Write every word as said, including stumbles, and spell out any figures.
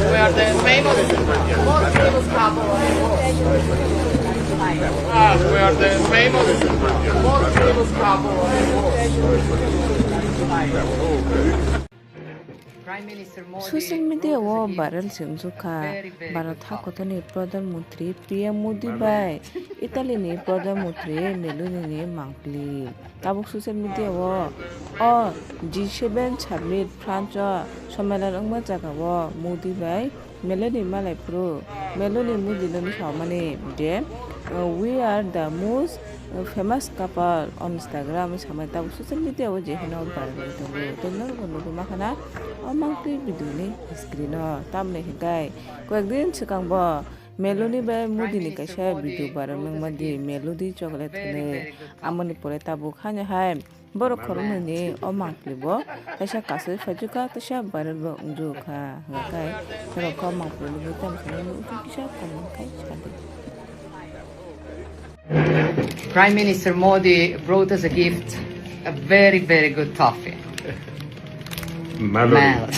We are the famous, most famous couple on the world. Ah, we are the famous, most famous couple on the world. Prime Minister Modi Social media o wrote a gift. Viral se wngkha. Very, very Bharat good topic. Hakotorni Pradhan Mantri P M Modi bai Italy ni Pradhan Mantri Meloni ni mangpili. Tabuk social media o, o G seven summit France o sommelon wngma jaga o Modi bai Meloni malai phuru Meloni Modi no saomani je, uh, "We are the most, uh, famous couple on Instagram" samani tabuk social media o je hino viral wngwi tongo. Tei norokbo nugwi mankha na o mangpili video ni screen o. Tamni hwnkhe koyek din swkang bo Meloni bai Modi ni kaisa video viral wngma di Melody chocolate hinwi. Amoni pore tabuk haino hai borok khoroknwi ni o mangpili bo kaisa kasui phaijukha, kaisa viral bo wngjukha. Hwnkhe norok o mangpili nugwi tamo sanai nukgo kisa comment khai sadi. Prime Minister Modi brought us a gift, a very, very good toffee. Melody. Mel.